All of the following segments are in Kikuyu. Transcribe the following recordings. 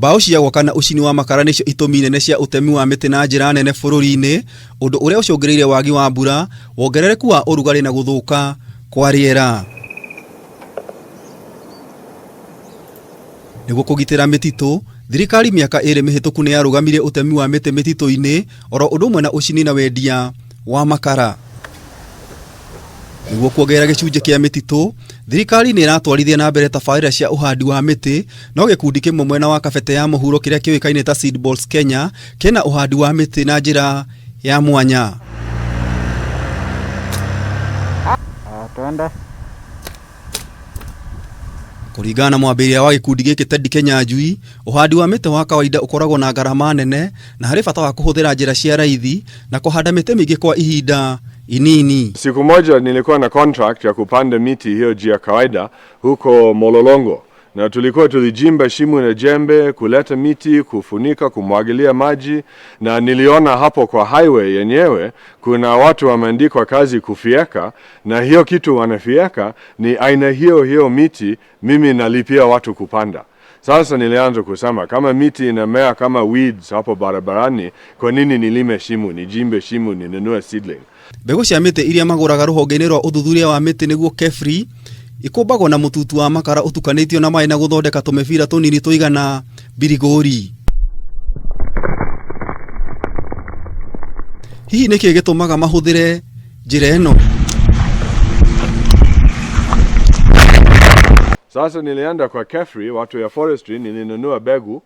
Mbaũ cia gwaka na ũcini wa makara nĩcio itũmi nene cia ũtemi wa mĩtĩ na njĩra nene bũrũri-inĩ, ũndũ ũrĩa ũcũngĩrĩirie wagi wa mbura, wongerereku wa ũrugarĩ na gũthũka kwa rĩera. Nĩguo kũgitĩra mĩtitũ, thirikari mĩaka 2 mĩhĩtũku nĩ yarũgamirie ũtemi wa mĩtĩ mĩtitũ-inĩ oro ũndũ ũmwe na ũcini na wendia wa makara. Nĩguo kuongerera gĩcunjĩ kĩa mĩtitũ, thirikari nĩ ĩratwarithia na mbere tabarĩra cia ũhandi wa mĩtĩ, no gĩkundi kĩmwe mwena wa Kabete ya mũhuro kĩrĩa kĩũĩkaine ta Seed Balls Kenya kĩna ũhandi wa mĩtĩ na njĩra ya mwanya. Twende. Kũringana na mwambĩrĩria wa gĩkundi gĩkĩ Teddy Kenyanjui, ũhandi wa mĩtĩ wa kawaida ũkoragwo na ngarama nene na harĩ bata wa kũhũthĩra njĩra cia raithi na kũhanda mĩtĩ mĩingĩ kwa ihinda inini. Siku moja nilikuwa na contract ya kupanda miti hiyo jia kawaida huko Mololongo, na tulikuwa tulijimba shimo na jembe kuleta miti, kufunika, kumwagilia maji, na niliona hapo kwa highway yenyewe kuna watu wameandikwa kazi kufieka, na hiyo kitu wanafieka ni aina hiyo hiyo miti mimi nalipia watu kupanda. Sasa nilianza kusema kama miti inamea kama weeds hapo barabarani, kwa nini nilime shimo, nijimbe shimo, ninunue seedling? Mbegũ cia mĩtĩ iria magũraga rũhonge-inĩ rwa ũthuthuria wa mĩtĩ nĩguo KEFRI ikũmbagwo na mũtutu wa makara ũtukanĩtio na maĩ na gũthondeka tũmĩbira tũnini tũigana mbirigũri. Hihi nĩkĩ gĩtũmaga mahũthĩre njĩra ĩno? Sasa nilienda kwa KEFRI, watu ya forestry, nilinunua mbegu.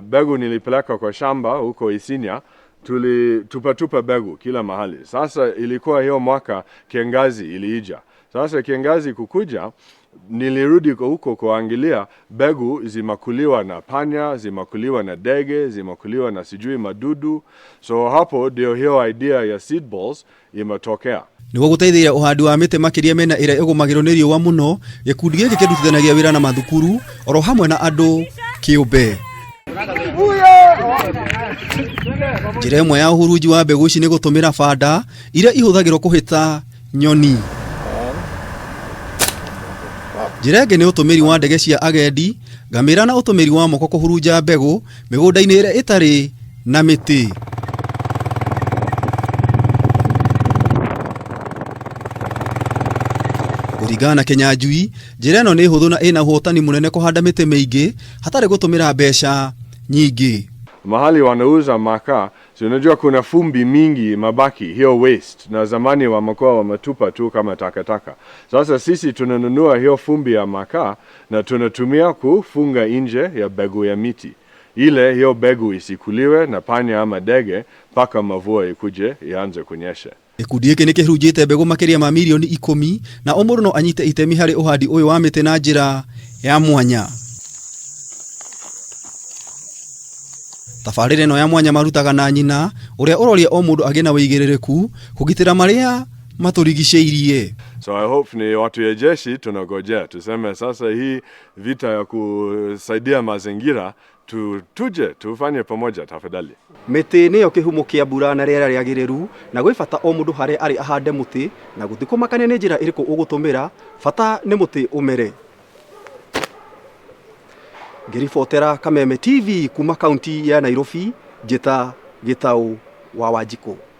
Mbegu nilipeleka kwa shamba huko Isinya, tulitupatupa mbegu kila mahali. Sasa ilikuwa hiyo mwaka kiangazi iliija. Sasa kiangazi kukuja, nilirudi huko kuangalia mbegu zimakuliwa na panya, zimakuliwa na ndege, zimakuliwa na sijui madudu. So hapo ndio hiyo idea ya seed balls imetokea. Nĩguo gũteithĩrĩria ũhandi wa mĩtĩ makĩria mĩena ĩrĩa ĩgũmagĩrwo nĩ riũa mũno, gĩkundi gĩkĩ kĩrutithanagia wĩra na mathukuru oro hamwe na andũ kĩũmbe. Njĩra ĩmwe ya ũhurunji wa mbegũ ici nĩ gũtũmĩra banda iria ihũthagĩrwo kũhĩta nyoni. Njĩra ĩngĩ nĩ ũtũmĩri wa ndege cia agendi, ngamĩra na ũtũmĩri wa moko kũhurunja mbegũ mĩgũnda-inĩ ĩrĩa ĩtarĩ na mĩtĩ. Kũringana na Kenyanjui, njĩra ĩno nĩ hũthũ na ĩna ũhotani mũnene kũhanda mĩtĩ mĩingĩ hatarĩ gũtũmĩra mbeca nyingĩ. Mahali wanauza makaa, si unajua kuna fumbi mingi mabaki, hiyo waste, na zamani wamekuwa wametupa tu kama takataka. Sasa sisi tunanunua hiyo fumbi ya makaa na tunatumia kufunga nje ya mbegu ya miti. Ile hiyo mbegu isikuliwe na panya ama ndege mpaka mvua ikuje ianze kunyesha. Gĩkundi gĩkĩ nĩ kĩhurunjĩte mbegũ makĩria ma mirioni 10 na o mũndũ no anyite itemi harĩ ũhandi ũyũ wa mĩtĩ na njĩra ya mwanya. Tabarĩra ĩno ya mwanya marutaga na nyina ũrĩa ũroria o mũndũ agĩe na wĩigĩrĩrĩku kũgitĩra marĩa matũrigicĩirie. So I hope ni watu ya jeshi tunagojea tuseme sasa hii vita ya kusaidia mazingira tuje tufanye pamoja tafadhali. Mĩtĩ nĩyo kĩhumo kĩa mbura na rĩera rĩagĩrĩru na gwĩ bata o mũndũ harĩa arĩ ahande mũtĩ na gũtikũmakania nĩ njĩra ĩrĩkũ ũgũtũmĩra, bata nĩ mũtĩ ũmere. Ngĩribotera Kameme TV kuma kaunti ya Nairobi, njĩta Gĩtaũ wa Wanjikũ.